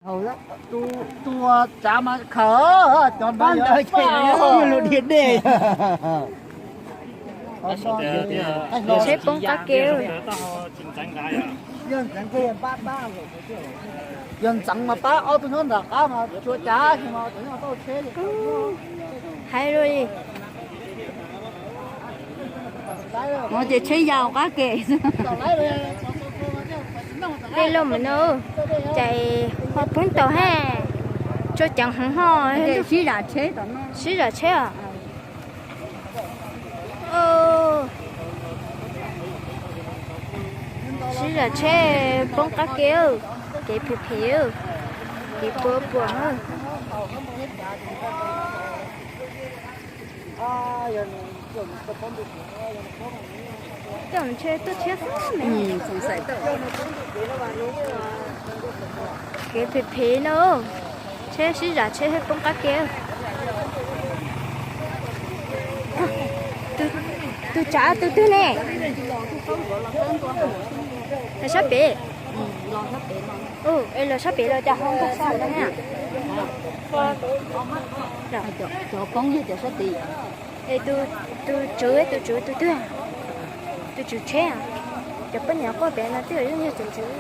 Tus tsav mas khawm cov ntawd lub dhia dej. Tsheb poob qab ke. Yog ntxeev mas pab ob tug nyob nram qab mas tsuav cav mas tau tsheb li. Hais lus li. Mus ces tsheb yau qab ke. Dej loj mus no, ces ho poob tau he. Tso ceev heev ho. Sib zam tsheb os. Sib zam tsheb poob qab ke, kev phem phem, kev puas puas. Tej zaum ntshe tuaj tshiab xwb ne. Kev phem phem no, tsheb sib zam tsheb poob qab ke. Tus tsav tus twg ne? Los sab pem. Es los sab pem los cas ho nkag sab hauv no ne? Cov poob yog cov sab tid. Es tus tswv, tus tswv tus twg? Tus tswv tsheb. Cov poj niam quaj pem no twb yog tus tswv.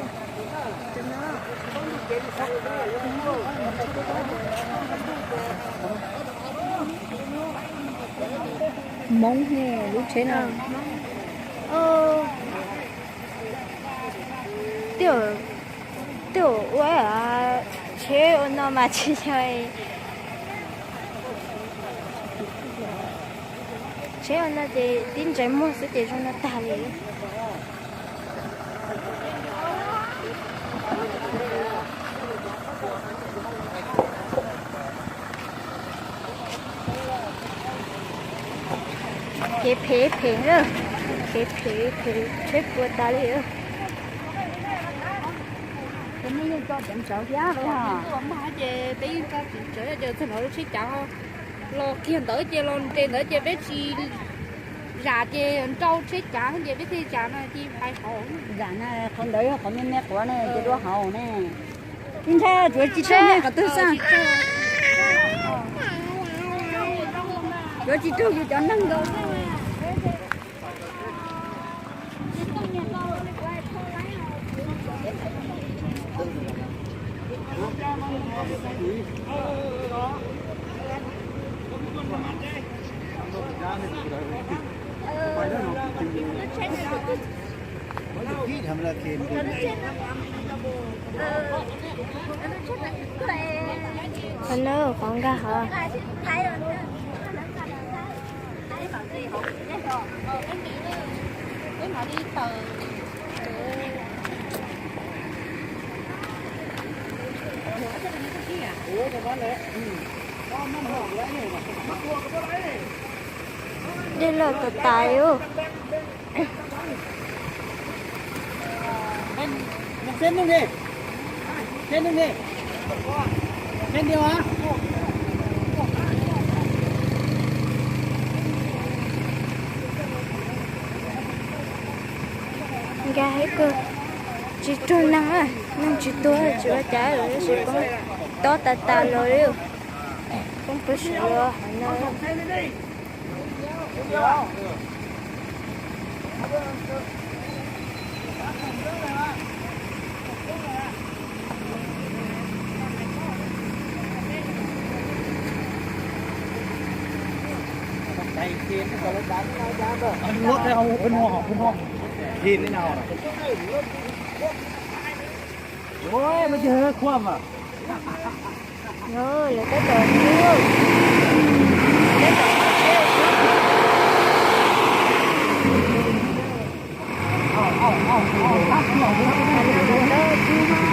Hmoob lub tsheb no. Twb ua tsheb ua no mas tsis yog. Tsheb ua no ces tib ntsais muag xwb ces zoo no tag li. Kev phem phem, kev phem phem, tsheb puas tas li. Ces peb yeej tso txiv tsawv ces txog no lub tsheb cav los kiag ntawd ces los nres ntawd ces peb tsis zam ces nrau tsheb cav ces peb thiaj zam no ces pais hauv. Zam na, qhov ntawd yog qhov me me quav ne ces dua hauv ne. Ib nrab tsuav tsis raug nej qhov twg xwb. Tsuav tsis raug yus cov neeg nkaus xwb. Qhov no qhov nkag hov. Dej loj tas tas li. Nkag heev kawg, tsis raug neeg, neeg tsis tuag tsis ua cas, tab sis poob tob tas tas los li, poob pem suav hauv no. Lawv tab tom, lawv tab tom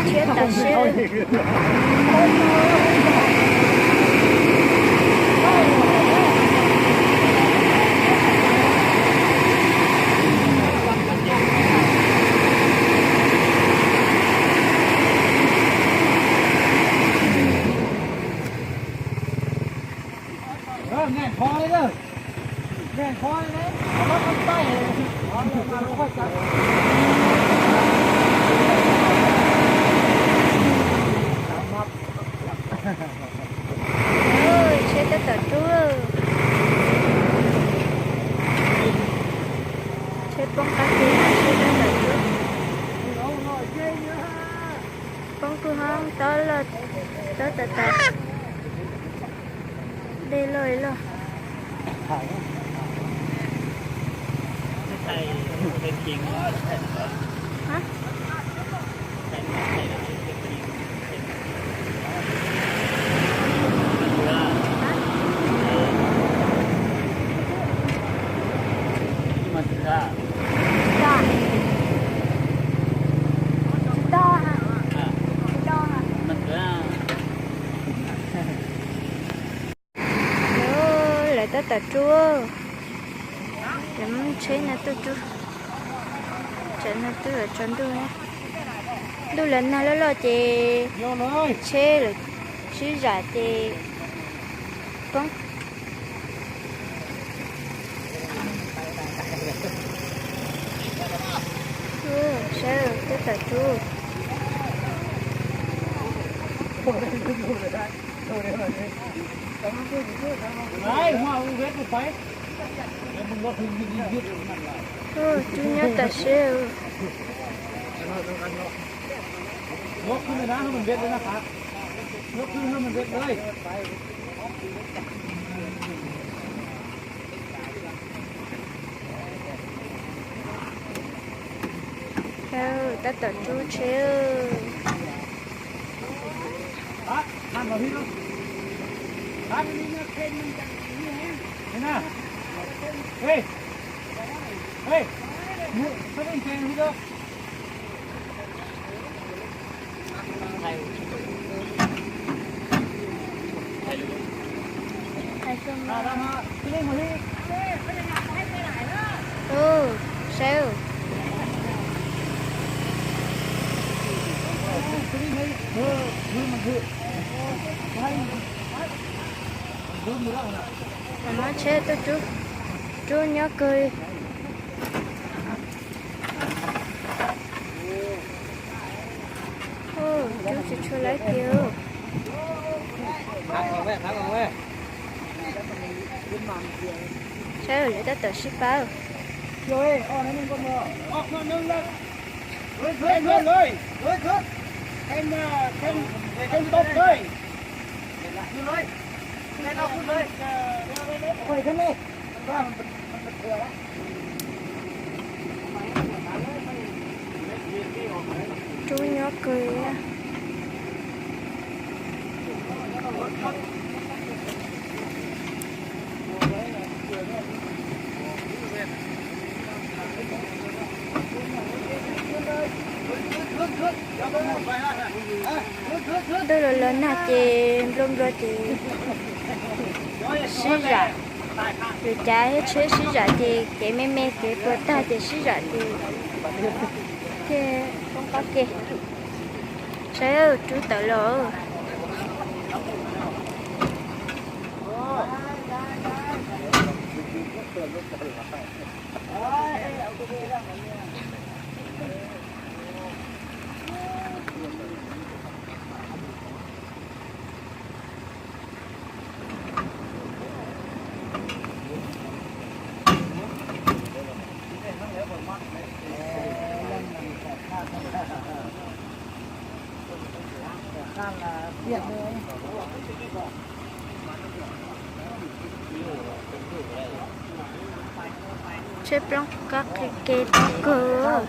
tshiab tas siab. Tob loj, tob tas tas. Dej loj loj. Lawv tab tom rub, lawv muab tsheb no tuaj rub. Tsam no twb yuav tsaus ntuj, ntuj los nag loj loj ces tsheb lawv sib zam ces poob. Saib tab tom rub. Rub nyob tas siab. Tab tom rub tsheb. Saib. Muab tsheb tuaj rub, rub nyob kawg li. Rub tsis tshua lawv kiag. Saib lawv tab tom sib pab. Rub nyob kawg. Ntuj los los nag ces nplua nplua ces sib zam. Lwm cav thiab tsheb sib zam ces kev me me kev puas tag ces sib zam ces thiaj poob qab ke. Saib rub tawm los. Tsheb poob qab ke tob kawg.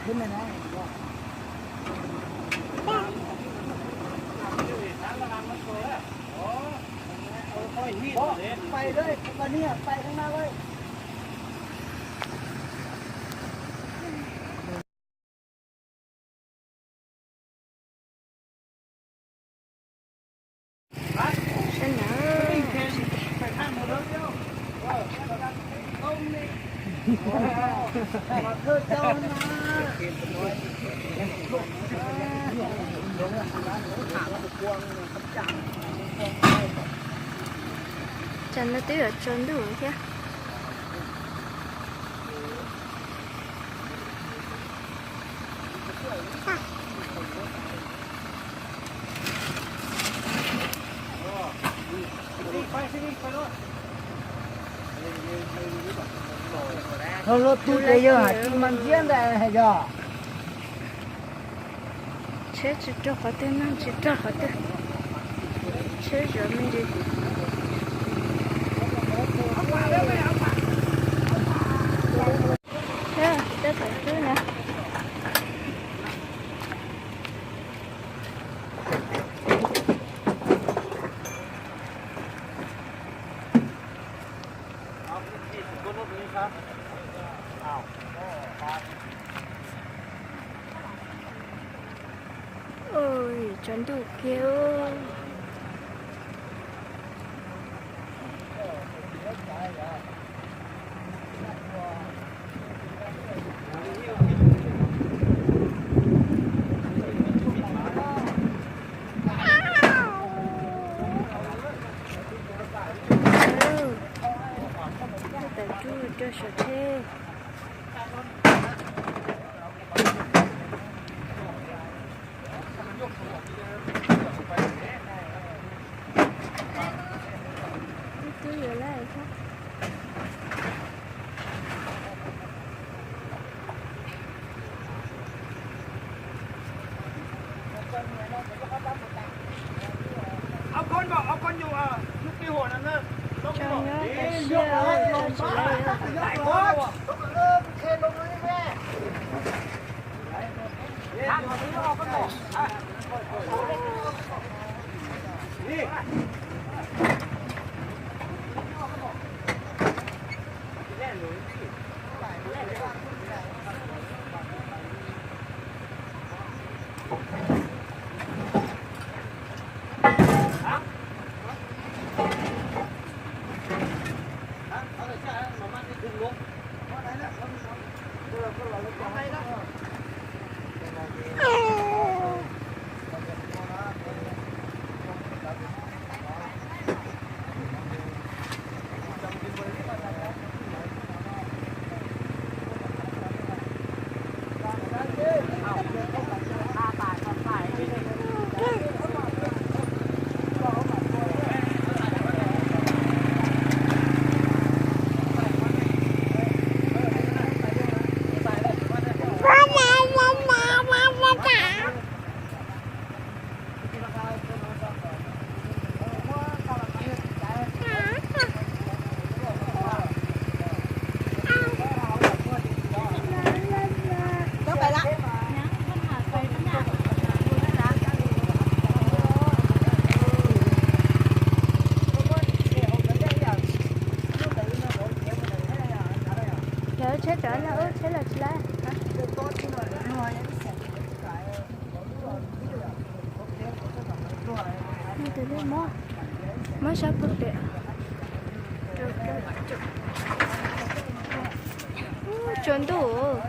Tsam no twb yuav tsaus ntuj thiab. Luag tus ces yog hais tsis mas ntxiab ntawm yog. Tsheb tsis raug qhov twg, neeg tsis raug qhov twg. Tsheb zov me ntsis. Tsheb tsis tau tawm tswb na. Ui, tsaus ntuj kiag. Tawm tswb rau saum tsheb. Twb yuav lawm thiab. Tso nyob tso siab, tso tsis lawm. Lawv tsheb rov los, wb tsheb los tsis lawm. Muab sab pug pem. Tsaus ntuj.